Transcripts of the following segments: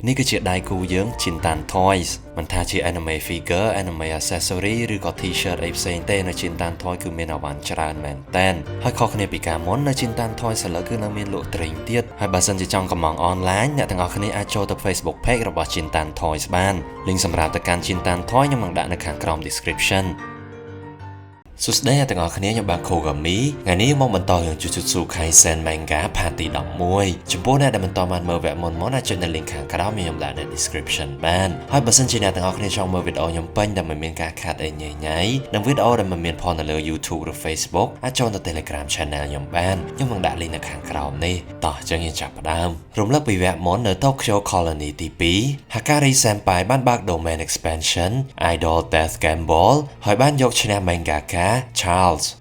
នេះគឺជាដៃគូយើង Chintan Toys មិនថាជា anime figure, anime accessory ឬក៏ T-shirt អីផ្សេងទេនៅ Chintan Toy គឺមានអីវ៉ាន់ច្រើនមែនតែនហើយខុសគ្នាពីកាលមុននៅ Chintan Toy ឥឡូវគឺនៅមានលក់ត្រីងទៀតហើយបើសិនជាចង់កម្មង់ online អ្នកទាំងអស់គ្នាអាចចូលទៅ Facebook page របស់ Chintan Toys បាន link សម្រាប់ទៅកាន់ Chintan Toy ខ្ញុំនឹងដាក់នៅខាងក្រោម description។ សួស្តីអ្នកទាំងអស់គ្នាខ្ញុំបាទ Kogami ថ្ងៃនេះមកបន្តរឿង Jujutsu Kaisen Manga Part ទី11ចំពោះអ្នកដែលមិនតបានមើលវគ្គមុនមុនអាចចុចនៅ link ខាងក្រោមខ្ញុំដាក់នៅ description បានហើយបើសិនជាអ្នកទាំងអស់គ្នាចង់មើលវីដេអូខ្ញុំពេញដែលមិនមានការខាត់អីញ៉ៃញ៉ៃនិងវីដេអូដែលមិនមានផលនៅលើ YouTube ឬ Facebook អាចចូលទៅ Telegram Channel ខ្ញុំបានខ្ញុំនឹងដាក់ link នៅខាងក្រោមនេះតោះអញ្ចឹងយើងចាប់ផ្ដើមរំលឹកពីវគ្គមុននៅ Tokyo Colony ទី2 Hakari Senpai បានបើក Domain Expansion Idol Death Gamble ហើយបានយកឈ្នះ Mangaka Charles។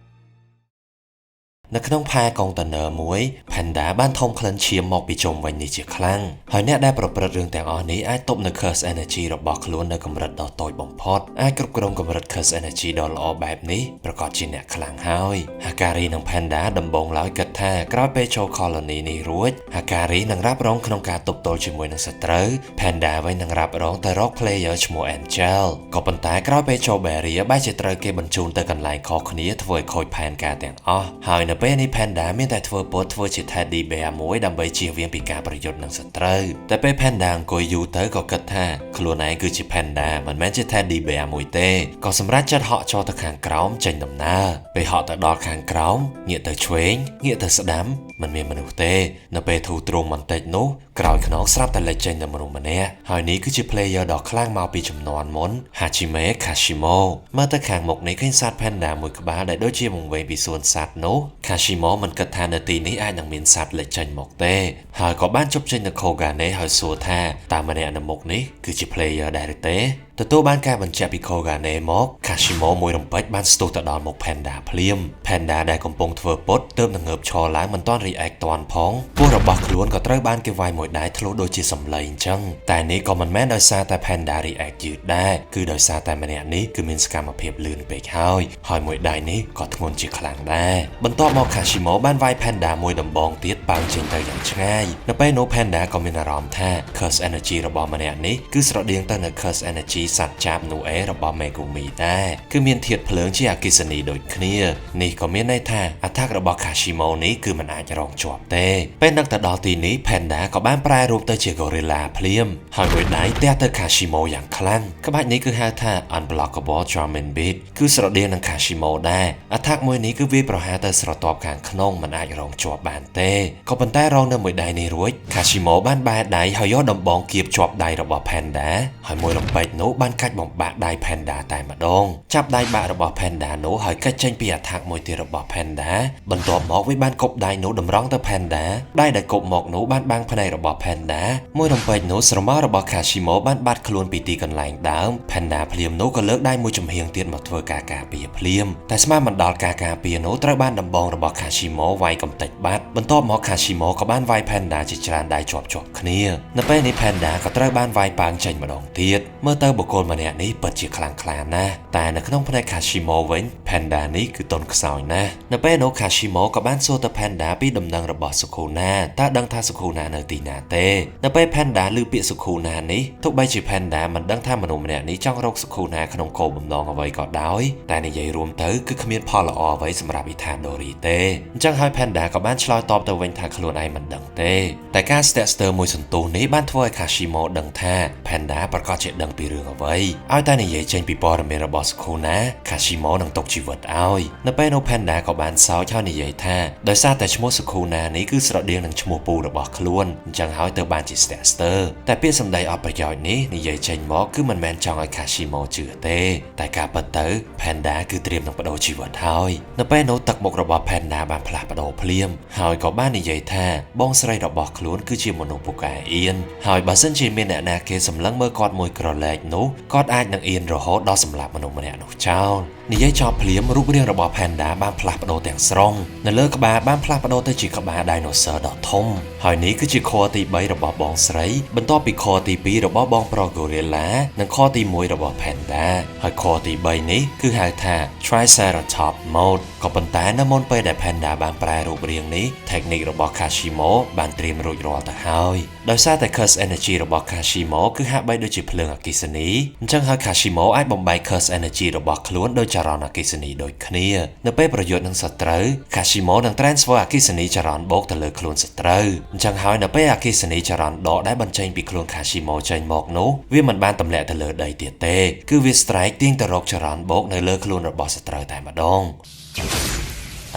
នៅក្នុងផែកុងតឺន័រមួយ Panda បានធំក្លិនឈាមមកពីជុំវិញនេះជាខ្លាំងហើយអ្នកដែលប្រព្រឹត្តរឿងទាំងអស់នេះអាចទប់នៅ Curse Energy របស់ខ្លួននៅកម្រិតដ៏តូចបំផុតអាចគ្រប់គ្រងកម្រិត Curse Energy ដ៏ល្អបែបនេះប្រកាសជាអ្នកខ្លាំងហើយ Hakari និង Panda ដំបូងឡើយគិតថាក្រោយពេលចូល Colony នេះរួច Hakari នឹងរ៉ាប់រងក្នុងការទប់ទល់ជាមួយនឹងសត្រូវ Panda វិញនឹងរ៉ាប់រងទៅរក player ឈ្មោះ Angel ក៏ប៉ុន្តែក្រោយពេលចូល barrier បែរជាត្រូវគេបញ្ជូនទៅកន្លែងខុសគ្នាធ្វើឲ្យខូចផែនការទាំងអស់ហើយនៅពេលនេះ Panda មានតែធ្វើពុតធ្វើជា Teddy Bear មួយដើម្បីជៀសវាងពីការប្រយុទ្ធនឹងសត្រូវតែពេល Panda អង្គុយយូរទៅក៏គិតថាខ្លួនឯងគឺជា Panda មិនមែនជា Teddy Bear មួយទេក៏សម្រេចចិត្តហក់ចូលទៅខាងក្រោមចេញដំណើរពេលហក់ទៅដល់ខាងក្រោមងាកទៅឆ្វេងងាកទៅស្ដាំមិនមានមនុស្សទេនៅពេលធូរទ្រង់បន្តិចនោះក្រោយខ្នងស្រាប់តែលេចចេញតែមនុស្សម្នាក់ហើយនេះគឺជា player ដ៏ខ្លាំងមកពីចំនួនមុន Hajime Kashimo។ មើលទៅខាងមុខនេះឃើញសត្វ panda មួយក្បាលដែលដូចជាវង្វេងពីសួនសត្វនោះ Kashimo មិនគិតថានៅទីនេះអាចនឹងមានសត្វលេចចេញមកទេហើយក៏បានជប់ចេញនៅ Kogane ហើយសួរថាតើម្នាក់នៅមុខនេះគឺជា player ដែរឬទេទទួលបានការបញ្ជាក់ពី Kogane មក Kashimo មួយរំពេចបានស្ទុះទៅដល់មុខ Panda ភ្លាម Panda ដែលកំពុងធ្វើពុតទើបនឹងងើបឈរឡើងមិនទាន់ react ទាន់ផងពោះរបស់ខ្លួនក៏ត្រូវបានគេវាយមួយដៃធ្លុះដូចជាសម្លេងអញ្ចឹងតែនេះក៏មិនមែនដោយសារតែ Panda react យឺតដែរគឺដោយសារតែម្នាក់នេះគឺមានសកម្មភាពលឿនពេកហើយហើយមួយដៃនេះក៏ធ្ងន់ជាខ្លាំងដែរបន្ទាប់មក Kashimo បានវាយ Panda មួយដំបងទៀតប៉ើងចេញទៅយ៉ាងឆ្ងាយនៅពេលនោះ Panda ក៏មានអារម្មណ៍ថា Curse Energy របស់ម្នាក់នេះគឺស្រដៀងទៅនឹង Curse Energy សត្វចាបនូអេរបស់ Megumi ដែរគឺមានធាតុភ្លើងជាអគ្គិសនីដូចគ្នានេះក៏មានន័យថា attack របស់ Kashimo នេះគឺមិនអាចរងជាប់ទេពេលនឹកទៅដល់ទីនេះ Panda ក៏បានប្រែរូបទៅជា Gorilla ភ្លាមហើយមួយដៃទះទៅ Kashimo យ៉ាងខ្លាំងក្បាច់នេះគឺហៅថា Unblockable Drumming Beat គឺស្រដៀងនឹង Kashimo ដែរ attack មួយនេះគឺវាប្រហារទៅស្រទាប់ខាងក្នុងមិនអាចរងជាប់បានទេក៏ប៉ុន្តែរងនៅមួយដៃនេះរួច Kashimo បានបែរដៃហើយយកដំបងគៀបជាប់ដៃរបស់ Panda ហើយមួយរំពេចនោះបានកាច់បំបាក់ដៃ Panda តែម្ដងចាប់ដៃបាក់របស់ Panda នោះហើយកាច់ចេញពី attack មួយទៀតរបស់ Panda បន្ទាប់មកវាបានគប់ដៃនោះតម្រង់ទៅ Panda ដៃដែលគប់មកនោះបានបាំងភ្នែករបស់ Panda មួយរំពេចនោះស្រមោលរបស់ Kashimo បានបាត់ខ្លួនពីទីកន្លែងដើម Panda ភ្លាមនោះក៏លើកដៃមួយចំហៀងទៀតមកធ្វើការការពារភ្លាមតែស្មានមិនដល់ការការពារនោះត្រូវបានដំបងរបស់ Kashimo វាយកំទេចបាត់បន្ទាប់មក Kashimo ក៏បានវាយ Panda ជាច្រើនដៃជាប់ជាប់គ្នានៅពេលនេះ Panda ក៏ត្រូវបានវាយប៉ាងចេញម្ដងទៀតមើលទៅបុគ្គលម្នាក់នេះពិតជាខ្លាំងក្លាណាស់តែនៅក្នុងភ្នែក Kashimo វិញ Panda នេះគឺទន់ខ្សោយណាស់នៅពេលនោះ Kashimo ក៏បានសួរទៅ Panda ពីដំណឹងរបស់ Sukuna តើដឹងថា Sukuna នៅទីណាទេនៅពេល Panda ឮពាក្យ Sukuna នេះទោះបីជា Panda មិនដឹងថាមនុស្សម្នាក់នេះចង់រក Sukuna ក្នុងគោលបំណងអ្វីក៏ដោយតែនិយាយរួមទៅគឺគ្មានផលល្អអ្វីសម្រាប់ Itadori ទេអញ្ចឹងហើយ Panda ក៏បានឆ្លើយតបទៅវិញថាខ្លួនឯងមិនដឹងទេតែការស្ទាក់ស្ទើរមួយសន្ទុះនេះបានធ្វើឲ្យ Kashimo ដឹងថា Panda ប្រកាសជាដឹងពីរឿងអ្វីឲ្យតែនិយាយចេញពីព័ត៌មានរបស់ Sukuna Kashimo នឹងទុកជីវិតឲ្យនៅពេលនោះ Panda ក៏បានសើចហើយនិយាយថាដោយសារតែឈ្មោះ Sukuna នេះគឺស្រដៀងនឹងឈ្មោះពូរបស់ខ្លួនអញ្ចឹងហើយទៅបានជាស្ទាក់ស្ទើរតែពាក្យសម្ដីអត់ប្រយោជន៍នេះនិយាយចេញមកគឺមិនមែនចង់ឲ្យ Kashimo ជឿទេតែការពិតទៅ Panda គឺត្រៀមនឹងបដូរជីវិតហើយនៅពេលនោះទឹកមុខរបស់ Panda បានផ្លាស់ប្ដូរភ្លាមហើយក៏បាននិយាយថាបងស្រីរបស់ខ្លួនគឺជាមនុស្សពូកែអៀនហើយបើសិនជាមានអ្នកណាគេសម្លឹងមើលគាត់មួយក្រឡេកនោះគាត់អាចនឹងអៀនរហូតដល់សម្លាប់មនុស្សម្នាក់នោះចោល។ និយាយចប់ភ្លាមរូបរាងរបស់ Panda បានផ្លាស់ប្ដូរទាំងស្រុងនៅលើក្បាលបានផ្លាស់ប្ដូរទៅជាក្បាល Dinosaur ដ៏ធំហើយនេះគឺជាខទី3របស់បងស្រីបន្ទាប់ពីខទី2របស់បងប្រុស Gorilla និងខទី1របស់ Panda ហើយខទី3នេះគឺហៅថា Triceratops Mode ក៏ប៉ុន្តែនៅមុនពេលដែល Panda បានប្រែរូបរាងនេះ technique របស់ Kashimo បានត្រៀមរួចរាល់ទៅហើយដោយសារតែ Curse Energy របស់ Kashimo គឺហាក់បីដូចជាភ្លើងអគ្គិសនីអញ្ចឹងហើយ Kashimo អាចបំបែក Curse Energy របស់ខ្លួនដោយចរន្តអគ្គិសនីដូចគ្នានៅពេលប្រយុទ្ធនឹងសត្រូវ Kashimo នឹង transfer អគ្គិសនីចរន្តបូកទៅលើខ្លួនសត្រូវអញ្ចឹងហើយនៅពេលអគ្គិសនីចរន្តដកដែលបញ្ចេញពីខ្លួន Kashimo ចេញមកនោះវាមិនបានទម្លាក់ទៅលើដីទៀតទេគឺវា strike ទាញទៅរកចរន្តបូកនៅលើខ្លួនរបស់សត្រូវតែម្ដង។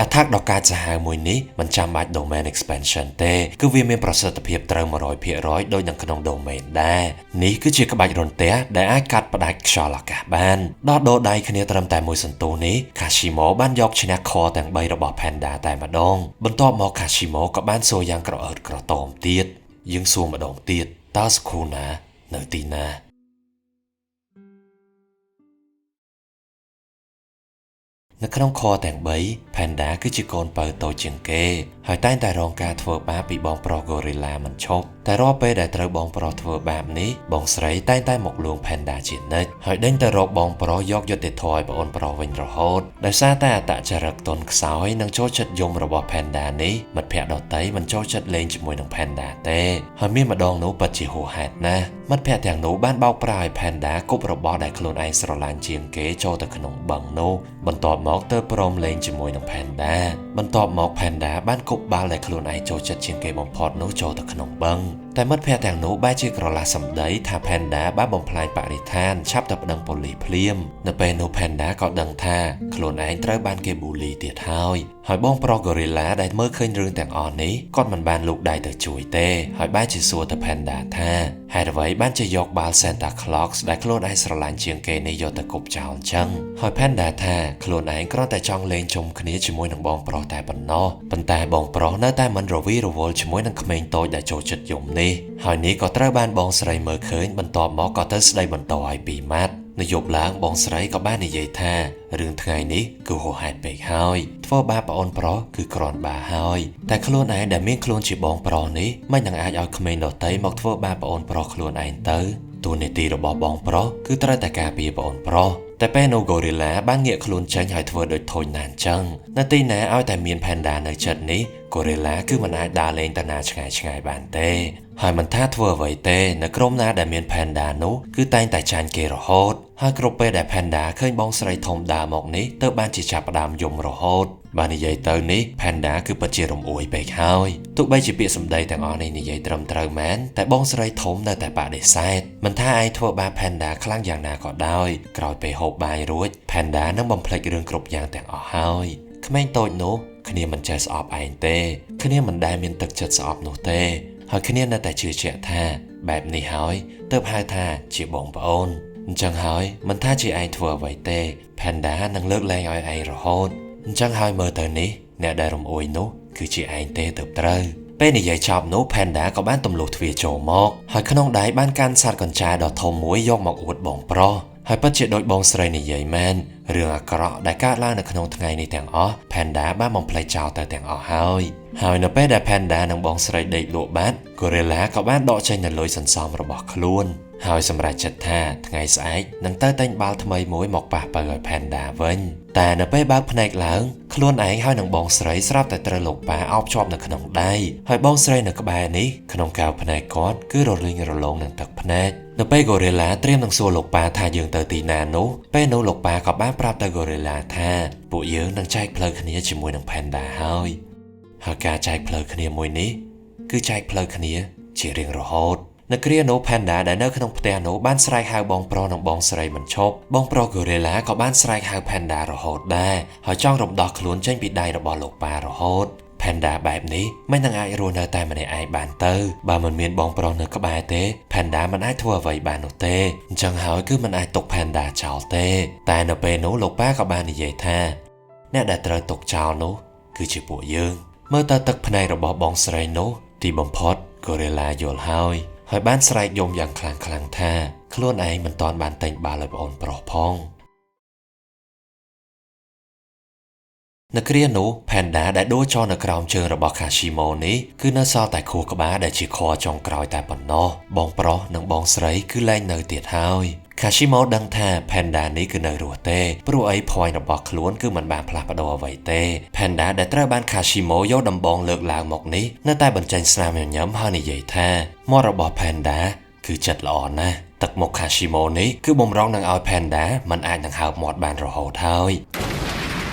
Attack ដ៏កាចសាហាវមួយនេះមិនចាំបាច់ domain expansion ទេគឺវាមានប្រសិទ្ធភាពត្រូវ100%ដូចនៅក្នុង domain ដែរនេះគឺជាក្បាច់រន្ទះដែលអាចកាត់ផ្ដាច់ខ្យល់អាកាសបានដោះដូរដៃគ្នាត្រឹមតែមួយសន្ទុះនេះ Kashimo បានយកឈ្នះខទាំង3របស់ Panda តែម្ដងបន្ទាប់មក Kashimo ក៏បានសួរយ៉ាងក្រអឺតក្រទមទៀតយើងសួរម្ដងទៀតតើ Sukuna នៅទីណា នៅក្នុងខទាំង3 Panda គឺជាកូនពៅតូចជាងគេហើយតែងតែរងការធ្វើបាបពីបងប្រុស Gorilla មិនឈប់តែរាល់ពេលដែលត្រូវបងប្រុសធ្វើបាបនេះបងស្រីតែងតែមកលួង Panda ជានិច្ចហើយដេញទៅរកបងប្រុសយកយុត្តិធម៌ឲ្យប្អូនប្រុសវិញរហូតដោយសារតែអត្តចរិតទន់ខ្សោយនិងចូលចិត្តយំរបស់ Panda នេះមិត្តភ័ក្តិដទៃមិនចូលចិត្តលេងជាមួយនឹង Panda ទេហើយមានម្ដងនោះពិតជាហួសហេតុណាស់មិត្តភ័ក្តិទាំងនោះបានបោកប្រាស់ឲ្យ Panda គប់របស់ដែលខ្លួនឯងស្រឡាញ់ជាងគេចូលទៅក្នុងបឹងនោះបន្ទាប់មកទៅព្រមលេងជាមួយនឹង Panda បន្ទាប់មក Panda បានគប់បាល់ដែលខ្លួនឯងចូលចិត្តជាងគេបំផុតនោះចូលទៅក្នុងបឹងតែមិត្តភ័ក្តិទាំងនោះបែរជាក្រឡាស់សម្ដីថា Panda បានបំផ្លាញបរិស្ថានឆាប់ទៅប្តឹងប៉ូលីសភ្លាមនៅពេលនោះ Panda ក៏ដឹងថាខ្លួនឯងត្រូវបានគេប៊ូលីទៀតហើយហើយបងប្រុស Gorilla ដែលមើលឃើញរឿងទាំងអស់នេះគាត់មិនបានលូកដៃទៅជួយទេហើយបែរជាសួរទៅ Panda ថាហេតុអ្វីបានជាយកបាល់ Santa Claus ដែលខ្លួនឯងស្រឡាញ់ជាងគេនេះយកទៅគប់ចោលអញ្ចឹងហើយ Panda ថាខ្លួនឯងគ្រាន់តែចង់លេងជុំគ្នាជាមួយនឹងបងប្រុសតែប៉ុណ្ណោះប៉ុន្តែបងប្រុសនៅតែមិនរវីរវល់ជាមួយនឹងក្មេងតូចដែលចូលចិត្តយំនេះហើយនេះក៏ត្រូវបានបងស្រីមើលឃើញបន្ទាប់មកក៏ទៅស្ដីបន្តឲ្យពីរម៉ាត់នៅយប់ឡើងបងស្រីក៏បាននិយាយថារឿងថ្ងៃនេះគឺហួសហេតុពេកហើយធ្វើបាបប្អូនប្រុសគឺគ្រាន់បាហើយតែខ្លួនឯងដែលមានខ្លួនជាបងប្រុសនេះមិននឹងអាចឲ្យក្មេងដទៃមកធ្វើបាបប្អូនប្រុសខ្លួនឯងទៅតួនាទីរបស់បងប្រុសគឺត្រូវតែការពារប្អូនប្រុសតែពេលនោះ Gorilla បានងាកខ្លួនចេញហើយធ្វើដូចធុញណាស់អញ្ចឹងនៅទីណាឲ្យតែមាន Panda នៅចិត្តនេះ Gorilla គឺមិនអាចដើរលេងទៅណាឆ្ងាយឆ្ងាយបានទេហើយមិនថាធ្វើអ្វីទេនៅក្រុមណាដែលមាន Panda នោះគឺតែងតែចាញ់គេរហូតហើយគ្រប់ពេលដែល Panda ឃើញបងស្រីធំដើរមកនេះទើបបានជាចាប់ផ្ដើមយំរហូតបើនិយាយទៅនេះ Panda គឺពិតជារំអួយពេកហើយទោះបីជាពាក្យសម្ដីទាំងអស់នេះនិយាយត្រឹមត្រូវមែនតែបងស្រីធំនៅតែបដិសេធមិនថាឯងធ្វើបាប Panda ខ្លាំងយ៉ាងណាក៏ដោយក្រោយពេលហូបបាយរួច Panda នឹងបំភ្លេចរឿងគ្រប់យ៉ាងទាំងអស់ហើយក្មេងតូចនោះគ្នាមិនចេះស្អប់ឯងទេគ្នាមិនដែលមានទឹកចិត្តស្អប់នោះទេហើយគ្នានៅតែជឿជាក់ថាបែបនេះហើយទើបហៅថាជាបងប្អូនអញ្ចឹងហើយមិនថាជាឯងធ្វើអ្វីទេ Panda នឹងលើកលែងឲ្យឯងរហូតអញ្ចឹងហើយមើលទៅនេះអ្នកដែលរំអួយនោះគឺជាឯងទេទើបត្រូវពេលនិយាយចប់នោះ Panda ក៏បានទម្លុះទ្វារចូលមកហើយក្នុងដៃបានកាន់សត្វកញ្ចែដ៏ធំមួយយកមកអួតបងប្រុសហើយពិតជាដូចបងស្រីនិយាយមែនរឿងអាក្រក់ដែលកើតឡើងនៅក្នុងថ្ងៃនេះទាំងអស់ Panda បានបំភ្លេចចោលទៅទាំងអស់ហើយហើយនៅពេលដែល Panda និងបងស្រីដេកលក់បាត់ Gorilla ក៏បានដកចេញនូវលុយសន្សំរបស់ខ្លួនហើយសម្រេចចិត្តថាថ្ងៃស្អែកនឹងទៅទិញបាល់ថ្មីមួយមកប៉ះពៅឲ្យ Panda វិញតែនៅពេលបើកភ្នែកឡើងខ្លួនឯងហើយនឹងបងស្រីស្រាប់តែត្រូវលោកប៉ាអោបជាប់នៅក្នុងដៃហើយបងស្រីនៅក្បែរនេះក្នុងកែវភ្នែកគាត់គឺរលីងរលោងនឹងទឹកភ្នែកនៅពេល Gorilla ត្រៀមនឹងសួរលោកប៉ាថាយើងទៅទីណានោះពេលនោះលោកប៉ាក៏បានប្រាប់ទៅ Gorilla ថាពួកយើងនឹងចែកផ្លូវគ្នាជាមួយនឹង Panda ហើយហើយការចែកផ្លូវគ្នាមួយនេះគឺចែកផ្លូវគ្នាជារៀងរហូតនៅគ្រានោះ Panda ដែលនៅក្នុងផ្ទះនោះបានស្រែកហៅបងប្រុសនិងបងស្រីមិនឈប់បងប្រុស Gorilla ក៏បានស្រែកហៅ Panda រហូតដែរហើយចង់រំដោះខ្លួនចេញពីដៃរបស់លោកប៉ារហូត Panda បែបនេះមិននឹងអាចរស់នៅតែម្នាក់ឯងបានទៅបើមិនមានបងប្រុសនៅក្បែរទេ Panda មិនអាចធ្វើអ្វីបាននោះទេអញ្ចឹងហើយគឺមិនអាចទុក Panda ចោលទេតែនៅពេលនោះលោកប៉ាក៏បាននិយាយថាអ្នកដែលត្រូវទុកចោលនោះគឺជាពួកយើងមើលទៅទឹកភ្នែករបស់បងស្រីនោះទីបំផុត Gorilla យល់ហើយហើយបានស្រែកយំយ៉ាងខ្លាំងៗថាខ្លួនឯងមិនទាន់បានទិញបាល់ឲ្យប្អូនប្រុសផង។ នៅគ្រានោះ Panda ដែលដួលចុះនៅក្រោមជើងរបស់ Kashimo នេះគឺនៅសល់តែខួរក្បាលដែលជាខចុងក្រោយតែប៉ុណ្ណោះបងប្រុសនិងបងស្រីគឺលែងនៅទៀតហើយ Kashimo ដឹងថា Panda នេះគឺនៅរស់ទេព្រោះអី point របស់ខ្លួនគឺមិនបានផ្លាស់ប្ដូរអ្វីទេ Panda ដែលត្រូវបាន Kashimo យកដំបងលើកឡើងមកនេះនៅតែបញ្ចេញស្នាមញញឹមហើយនិយាយថាមាត់របស់ Panda គឺចិត្តល្អណាស់ទឹកមុខ Kashimo នេះគឺបំរុងនឹងឲ្យ Panda មិនអាចនឹងហើបមាត់បានរហូតហើយ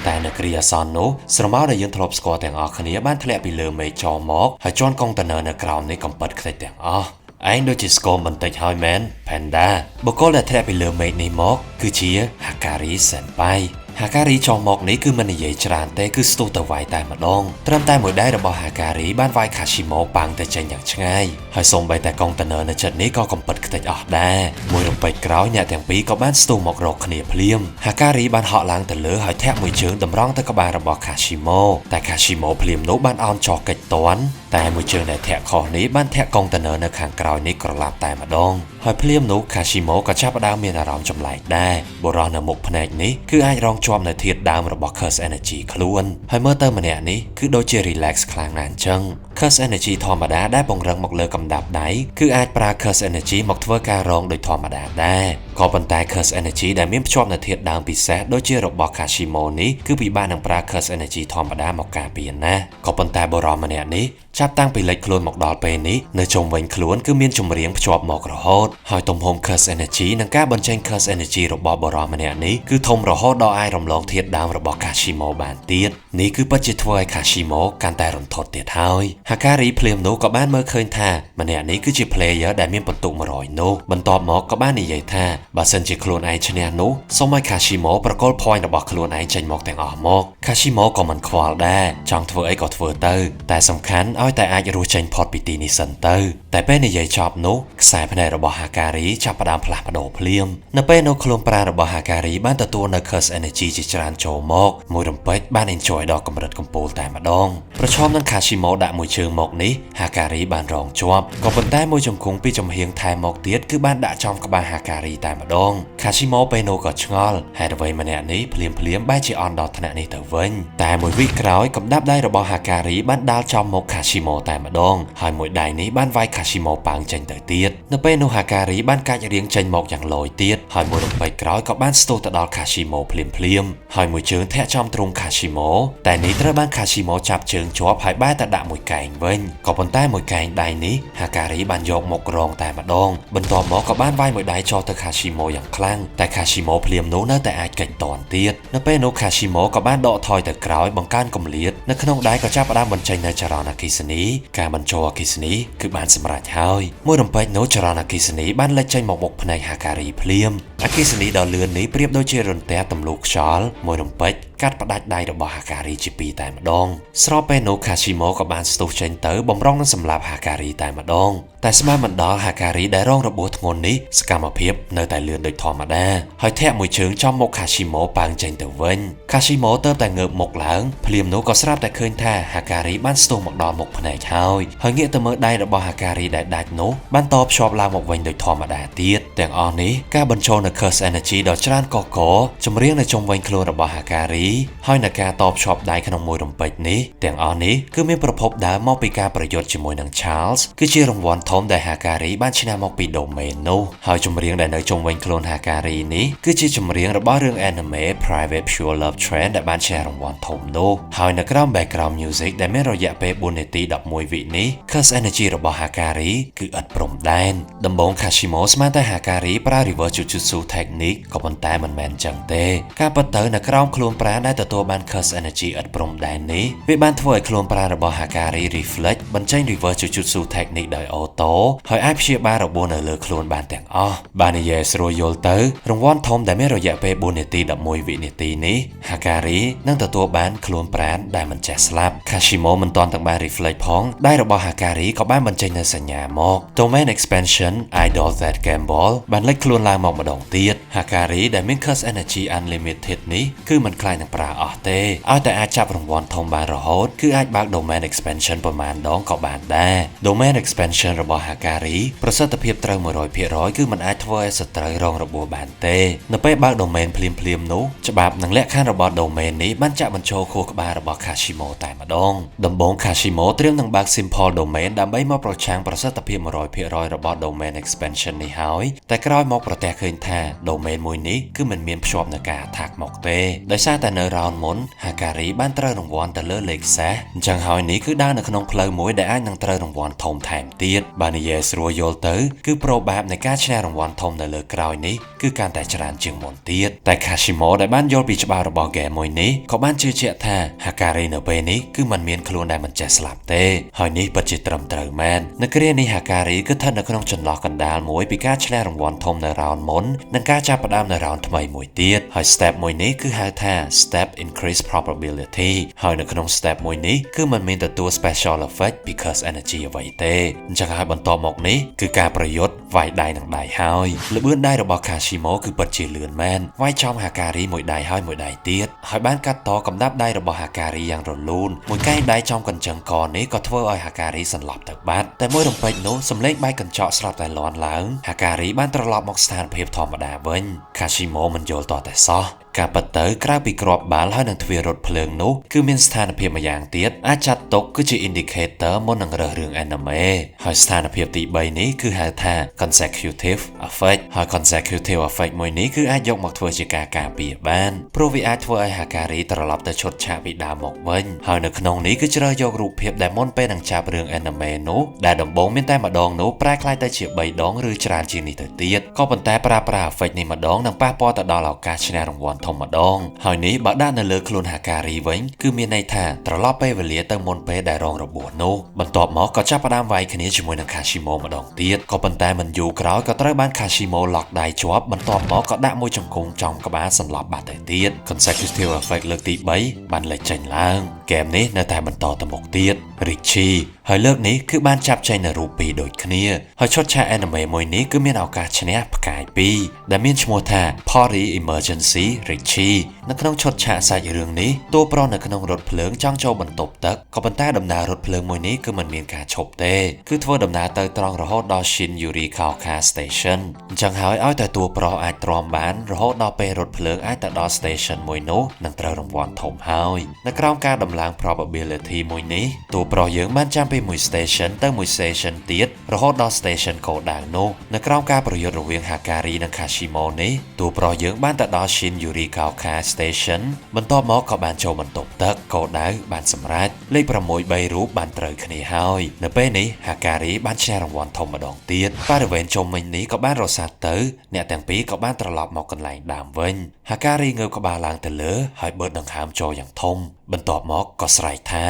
តែនៅគ្រាអាសន្ននោះស្រមោលដែលយើងធ្លាប់ស្គាល់ទាំងអស់គ្នាបានធ្លាក់ពីលើមេឃចោមកហើយជន់កុងតឺន័រនៅក្រោមនេះកំពិតខ្ទេចទាំងអស់ឯងដូចជាស្គមបន្តិចហើយមែន Panda បុគ្គលដែលធ្លាក់ពីលើមេឃនេះមកគឺជា Hakari Senpai Hakari ចងមកនេះគឺមិននិយាយច្រើនទេគឺស្ទុះទៅវាយតែម្ដងត្រឹមតែមួយដៃរបស់ Hakari បានវាយ Kashimo ប៉ាំងទៅចេញយ៉ាងឆ្ងាយហើយសូម្បីតែកុងតឺន័រនៅចិត្តនេះក៏កំពិតខ្ទេចអស់ដែរមួយរំពេចក្រោយអ្នកទាំងពីរក៏បានស្ទុះមករកគ្នាភ្លាម Hakari បានហក់ឡើងទៅលើហើយធាក់មួយជើងតម្រង់ទៅក្បាលរបស់ Kashimo តែ Kashimo ភ្លាមនោះបានអោនចោះកិច្ចតាន់តែមួយជើងដែលធាក់ខុសនេះបានធាក់កុងតឺន័រនៅខាងក្រោយនេះក្រឡាប់តែម្ដងហើយភ្លាមនោះ Kashimo ក៏ចាប់ផ្ដើមមានអារម្មណ៍ចម្លែកដែរបុរសនៅមុខភ្នែកនេះគឺអាចរងជាប់នៅធាតុដើមរបស់ Curse Energy ខ្លួនហើយមើលទៅម្នាក់នេះគឺដូចជា relax ខ្លាំងណាស់អញ្ចឹង Curse Energy ធម្មតាដែលពង្រឹងមកលើកំដាប់ដៃគឺអាចប្រើ Curse Energy មកធ្វើការរងដោយធម្មតាដែរក៏ប៉ុន្តែ Curse Energy ដែលមានភ្ជាប់នៅធាតុដើមពិសេសដូចជារបស់ Kashimo នេះគឺពិបាកនឹងប្រើ Curse Energy ធម្មតាមកការពារណាស់ក៏ប៉ុន្តែបុរសម្នាក់នេះចាប់តាំងពីលេចខ្លួនមកដល់ពេលនេះនៅជុំវិញខ្លួនគឺមានចម្រៀងភ្ជាប់មករហូតហើយទំហំ Curse Energy និងការបញ្ចេញ Curse Energy របស់បុរសម្នាក់នេះគឺធំរហូតដល់អាចរំលងធាតុដើមរបស់ Kashimo បានទៀតនេះគឺពិតជាធ្វើឲ្យ Kashimo កាន់តែរន្ធត់ទៀតហើយ Hakari ភ្លាមនោះក៏បានមើលឃើញថាម្នាក់នេះគឺជា player ដែលមានពិន្ទុ100នោះបន្ទាប់មកក៏បាននិយាយថាបើសិនជាខ្លួនឯងឈ្នះនោះសូមឲ្យ Kashimo ប្រគល់ point របស់ខ្លួនឯងចេញមកទាំងអស់មក Kashimo ក៏មិនខ្វល់ដែរចង់ធ្វើអីក៏ធ្វើទៅតែសំខាន់ឲ្យតែអាចរស់ចេញផុតពីទីនេះសិនទៅតែពេលនិយាយចប់នោះខ្សែភ្នែករបស់ Hakari ចាប់ផ្ដើមផ្លាស់ប្ដូរភ្លាមនៅពេលនោះខ្លួនប្រាណរបស់ Hakari បានទទួលនៅ Curse Energy ជាច្រើនចូលមកមួយរំពេចបាន enjoy ដល់កម្រិតកំពូលតែម្ដងប្រឈមនឹង Kashimo ដាក់មួយជើងមកនេះ Hakari បានរងជាប់ក៏ប៉ុន្តែមួយជង្គង់ពីចំហៀងថែមមកទៀតគឺបានដាក់ចំក្បាល Hakari តែម្ដង Kashimo ពេលនោះក៏ឆ្ងល់ហេតុអ្វីម្នាក់នេះភ្លាមភ្លាមបែរជាអន់ដល់ថ្នាក់នេះទៅវិញតែមួយវិក្រោយកំដាប់ដៃរបស់ Hakari បានដាល់ចំមក Kashimo តែម្ដងហើយមួយដៃនេះបានវាយ Kashimo ប៉ាងចេញទៅទៀតនៅពេលនោះ Hakari បានកាច់រៀងចេញមកយ៉ាងលយទៀតហើយមួយរំពេចក្រោយក៏បានស្ទុះទៅដល់ Kashimo ភ្លាមភ្លាមហើយមួយជើងធាក់ចំទ្រូង Kashimo តែនេះត្រូវបាន Kashimo ចាប់ជើងជាប់ហើយបែរតែដាក់មួយកែងវិញក៏ប៉ុន្តែមួយកែងដៃនេះ Hakari បានយកមករងតែម្ដងបន្ទាប់មកក៏បានវាយមួយដៃចោលទៅ Kashimo យ៉ាងខ្លាំងតែ Kashimo ភ្លាមនោះនៅតែអាចកិច្ចតនទៀតនៅពេលនោះ Kashimo ក៏បានដកថយទៅក្រោយបង្កើនគម្លាតនៅក្នុងដៃក៏ចាប់ផ្ដើមបញ្ចេញនៅចរន្តអគ្គិសនីការបញ្ចូលអគ្គិសនីគឺបានសម្រេចហើយមួយរំពេចនោះចរន្តអគ្គិសនីបានលេចចេញមកមុខភ្នែក Hakari ភ្លាមអគ្គិសនីដ៏លឿននេះប្រៀបដូចជារន្ទះទម្លុះខ្យល់មួយរំពេចកាត់ផ្ដាច់ដៃរបស់ Hakari ជាពីរតែម្ដងស្របពេលនោះ Kashimo ក៏បានស្ទុះចេញទៅបំរុងនឹងសម្លាប់ Hakari តែម្ដងតែស្មានមិនដល់ Hakari ដែលរងរបួសធ្ងន់នេះសកម្មភាពនៅតែលឿនដូចធម្មតាហើយធាក់មួយជើងចំមុខ Kashimo ប៉ាងចេញទៅវិញ Kashimo ទៅតែងើបមុខឡើងភ្លាមនោះក៏ស្រាប់តែឃើញថា Hakari បានស្ទុះមកដល់មុខភ្នែកហើយហើយងាកទៅមើលដៃរបស់ Hakari ដែលដាច់នោះបានតភ្ជាប់ឡើងមកវិញដូចធម្មតាទៀតទាំងអស់នេះការបញ្ចូលនៅ Curse Energy ដ៏ច្រើនកកចម្រៀងនៅជុំវិញខ្លួនរបស់ Hakari ហើយនៅការតភ្ជាប់ដៃក្នុងមួយរំពេចនេះទាំងអស់នេះគឺមានប្រភពដើមមកពីការប្រយុទ្ធជាមួយនឹង Charles គឺជារង្វាន់ធំដែល Hakari បានឈ្នះមកពី domain នោះហើយចម្រៀងដែលនៅជុំវិញខ្លួន Hakari នេះគឺជាចម្រៀងរបស់រឿង anime Private Pure Love Train ដែលបានឈ្នះរង្វាន់ធំនោះហើយនៅក្រោម background music ដែលមានរយៈពេល4នាទី11វិនេះ Curse Energy របស់ Hakari គឺឥតព្រំដែនដំបូង Kashimo ស្មានតែ Hakari ប្រើ Reverse Jujutsu Technique ក៏ប៉ុន្តែមិនមែនចឹងទេការពិតទៅនៅក្រោមខ្លួនប្រាណដែលទទួលបាន Curse Energy ឥតព្រំដែននេះវាបានធ្វើឲ្យខ្លួនប្រាណរបស់ Hakari Reflect បញ្ចេញ Reverse Jujutsu Technique ដោយ auto ហើយអាចព្យាបាលរបួសនៅលើខ្លួនបានទាំងអស់បាននិយាយស្រួលយល់ទៅរង្វាន់ធំដែលមានរយៈពេល4នាទី11វិនាទីនេះ Hakari នឹងទទួលបានខ្លួនប្រាណដែលមិនចេះស្លាប់ Kashimo មិនទាន់ទាំងបាន reflect ផងដៃរបស់ Hakari ក៏បានបញ្ចេញនូវសញ្ញាមក Domain Expansion Idol That Gamble បានលេចខ្លួនឡើងមកម្ដងទៀត Hakari ដែលមាន Curse Energy Unlimited នេះគឺមិនខ្លាចនឹងប្រើអស់ទេឲ្យតែអាចចាប់រង្វាន់ធំបានរហូតគឺអាចបើក Domain Expansion ប្រមាណដងក៏បានដែរ Domain Expansion របស់ Hakari ប្រសិទ្ធភាពត្រូវ100%គឺមិនអាចធ្វើឲ្យសត្រូវ ត្រូវរងរបួសបានទេនៅពេលបើក domain ភ្លាមៗនោះច្បាប់និងលក្ខខណ្ឌរបស់ domain នេះបានចាក់បញ្ចូលខួរក្បាលរបស់ Kashimo តែម្ដងដំបូង Kashimo ត្រៀមនឹងបើក simple domain ដើម្បីមកប្រឆាំងប្រសិទ្ធភាព100%របស់ domain expansion នេះហើយតែក្រោយមកប្រទះឃើញថា domain មួយនេះគឺមិនមានភ្ជាប់នឹងការ attack មកទេដោយសារតែនៅ round មុន Hakari បានត្រូវរង្វាន់ទៅលើលេខសេសអញ្ចឹងហើយនេះគឺដើរនៅក្នុងផ្លូវមួយដែលអាចនឹងត្រូវរង្វាន់ធំថែមទៀតបើនិយាយស្រួលយល់ទៅគឺប្រូបាបនៃការឈ្នះរង្វាន់ធំនៅលើក្រោយនេះគឺកាន់តែច្រើនជាងមុនទៀតតែ Kashimo ដែលបានយល់ពីច្បាប់របស់ game មួយនេះក៏បានជឿជាក់ថា Hakari នៅពេលនេះគឺមិនមានខ្លួនដែលមិនចេះស្លាប់ទេហើយនេះពិតជាត្រឹមត្រូវមែននៅគ្រានេះ Hakari គឺស្ថិតនៅក្នុងចន្លោះកណ្ដាលមួយពីការឈ្នះរង្វាន់ធំនៅ round មុននិងការចាប់ផ្ដើមនៅ round ថ្មីមួយទៀតហើយ step មួយនេះគឺហៅថា step increase probability ហើយនៅក្នុង step មួយនេះគឺមិនមានទទួល special effect because energy អ្វីទេអញ្ចឹងហើយបន្តមកនេះគឺការប្រយុទ្ធវាយដៃនឹងដៃហើយល្បឿនដៃរបស់ Kashimo គឺពិតជាលឿនមែនវាយចំ Hakari មួយដៃហើយមួយដៃទៀតហើយបានកាត់តកំដាប់ដៃរបស់ Hakari យ៉ាងរលូនមួយកែងដៃចំកញ្ចឹងកនេះក៏ធ្វើឲ្យ Hakari សន្លប់ទៅបាត់តែមួយរំពេចនោះសំឡេងបែកកញ្ចក់ស្រាប់តែលាន់ឡើង Hakari បានត្រឡប់មកស្ថានភាពធម្មតាវិញ Kashimo មិនយល់តតែសោះការពិតទៅក្រៅពីគ្រាប់បាល់ហើយនឹងទ្វាររថភ្លើងនោះគឺមានស្ថានភាពម្យ៉ាងទៀតអាចចាត់ទុកគឺជា indicator មុននឹងរើសរឿង anime ហើយស្ថានភាពទី3នេះគឺហៅថា consecutive effect ហើយ consecutive effect មួយនេះគឺអាចយកមកធ្វើជាការការពារបានព្រោះវាអាចធ្វើឲ្យ Hakari ត្រឡប់ទៅឈុតឆាកពីដើមមកវិញហើយនៅក្នុងនេះគឺជ្រើសយករូបភាពដែលមុនពេលនឹងចាប់រឿង anime នោះដែលដំបូងមានតែម្ដងនោះប្រែក្លាយទៅជា3ដងឬច្រើនជាងនេះទៅទៀតក៏ប៉ុន្តែប្រើប្រាស់ effect នេះម្ដងនឹងប៉ះពាល់ទៅដល់ឱកាសឈ្នះរង្វាន់ធំម្ដងហើយនេះបើដាក់នៅលើខ្លួន Hakari វិញគឺមានន័យថាត្រឡប់ពេលវេលាទៅមុនពេលដែលរងរបួសនោះបន្ទាប់មកក៏ចាប់ផ្ដើមវាយគ្នាជាមួយនឹង Kashimo ម្ដងទៀតក៏ប៉ុន្តែមិនយូរក្រោយក៏ត្រូវបាន Kashimo ឡុកដៃជាប់បន្ទាប់មកក៏ដាក់មួយជង្គង់ចំក្បាលសន្លប់បាត់ទៅទៀត consecutive effect លើកទី3បានលេចចេញឡើងហ្គេមនេះនៅតែបន្តទៅមុខទៀត Richie ហើយលើកនេះគឺបានចាប់ចេញនៅរូបពីរដូចគ្នាហើយឈុតឆាក anime មួយនេះគឺមានឱកាសឈ្នះផ្កាយ2ដែលមានឈ្មោះថា Party Emergency Richie នៅក្នុងឈុតឆាកសាច់រឿងនេះតួប្រុសនៅក្នុងរថភ្លើងចង់ចូលបន្ទប់ទឹកក៏ប៉ុន្តែដំណើររថភ្លើងមួយនេះគឺមិនមានការឈប់ទេគឺធ្វើដំណើរទៅត្រង់រហូតដល់ Shin Yurikaoka Station អញ្ចឹងហើយឲ្យតែតួប្រុសអាចទ្រាំបានរហូតដល់ពេលរថភ្លើងអាចទៅដល់ station មួយនោះនឹងត្រូវរង្វាន់ធំហើយនៅក្រោមការដំឡើង probability មួយនេះតួប្រុសយើងបានចាំពីមួយ station ទៅមួយ station ទៀតរហូតដល់ station គោលដៅនោះនៅក្រោមការប្រយុទ្ធរវាង Hakari និង Kashimo នេះតួប្រុសយើងបានទៅដល់ Shin Yurikaoka Station បន្ទាប់មកក៏បានចូលបន្ទប់ទឹកគោលដៅបានសម្រេចលេខ6 3រូបបានត្រូវគ្នាហើយនៅពេលនេះ Hakari បានឈ្នះរង្វាន់ធំម្ដងទៀតបរិវេណជុំវិញនេះក៏បានរសាត់ទៅអ្នកទាំងពីរក៏បានត្រឡប់មកកន្លែងដើមវិញ Hakari ងើបក្បាលឡើងទៅលើហើយបឺតដង្ហើមចូលយ៉ាងធំបន្ទាប់មកក៏ស្រែកថា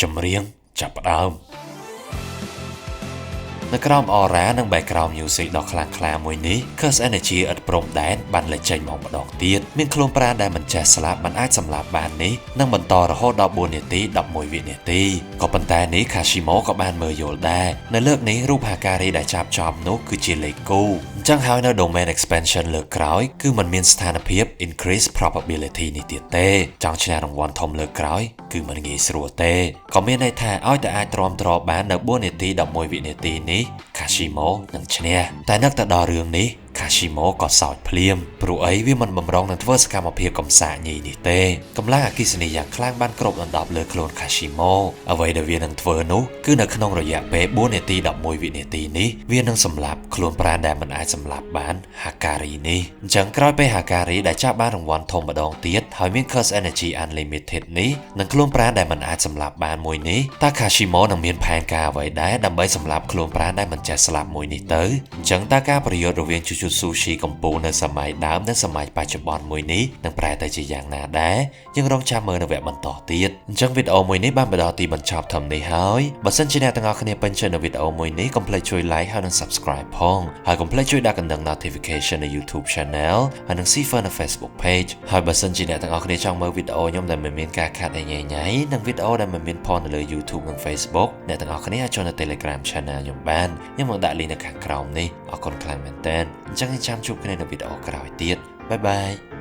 ចម្រៀងចាប់ផ្ដើមនៅក្រោម aura និង background music ដ៏ខ្លាំងក្លាមួយនេះ Curse Energy ឥតព្រំដែនបានលេចចេញមកម្ដងទៀតមានខ្លួនប្រាណដែលមិនចេះស្លាប់មិនអាចសម្លាប់បាននេះនឹងបន្តរហូតដល់4នាទី11វិនាទីក៏ប៉ុន្តែនេះ Kashimo ក៏បានមើលយល់ដែរនៅលើកនេះរូប Hakari ដែលចាប់ចំនោះគឺជាលេខគូអញ្ចឹងហើយនៅ domain expansion លើកក្រោយគឺมันមានស្ថានភាព increase probability នេះទៀតទេចង់ឈ្នះរង្វាន់ធំលើកក្រោយគឺមិនងាយស្រួលទេក៏មានន័យថាឲ្យតែអាចទ្រាំទ្របាននៅ4នាទី11វិនាទីនេះ Kashimo នឹងឈ្នះតែនឹកទៅដល់រឿងនេះ Kashimo ក៏សោចភ្លាមព្រោះអីវាមិនបំរុងនឹងធ្វើសកម្មភាពកំសាកញីនេះទេកម្លាំងអគ្គិសនីយ៉ាងខ្លាំងបានគ្របដណ្ដប់លើខ្លួន Kashimo អ្វីដែលវានឹងធ្វើនោះគឺនៅក្នុងរយៈពេល4នាទី11វិនាទីនេះវានឹងសម្លាប់ខ្លួនប្រាណដែលមិនអាចសម្លាប់បាន Hakari នេះអញ្ចឹងក្រោយពេល Hakari ដែលចាប់បានរង្វាន់ធំម្ដងទៀតហើយមាន Curse Energy Unlimited នេះនិងខ្លួនប្រាណដែលមិនអាចសម្លាប់បានមួយនេះតើ Kashimo នឹងមានផែនការអ្វីដែរដើម្បីសម្លាប់ខ្លួនប្រាណដែលមិនចេះស្លាប់មួយនេះទៅអញ្ចឹងតើការប្រយុទ្ធរវាង Jujutsu កំពូលនៅសម័យដើមនិងសម័យបច្ចុប្បន្នមួយនេះនឹងប្រែទៅជាយ៉ាងណាដែរយើងរងចាំមើលនៅវគ្គបន្តទៀតអញ្ចឹងវីដេអូមួយនេះបានមកដល់ទីបញ្ចប់ធំនេះហើយបើសិនជាអ្នកទាំងអស់គ្នាពេញចិត្តនៅវីដេអូមួយនេះកុំភ្លេចជួយ like ហើយនិង subscribe ផងហើយកុំភ្លេចជួយដាក់កណ្ដឹង notification នៅ YouTube Channel ហើយនិង see further នៅ Facebook Page ហើយបើសិនជាអ្នកទាំងអស់គ្នាចង់មើលវីដេអូខ្ញុំដែលមិនមានការខាត់អីញ៉ៃញ៉ៃនិងវីដេអូដែលមិនមានផលនៅលើ YouTube និង Facebook អ្នកទាំងអស់គ្នាអាចចូលនៅ Telegram Channel ខ្ញុំបានខ្ញុំនឹងដាក់ link នៅខាងក្រោមនេះអរគុណខ្លាំងមែនទែនអញ្ចឹងចាំជួបគ្នានៅវីដេអូក្រោយទៀត bye bye.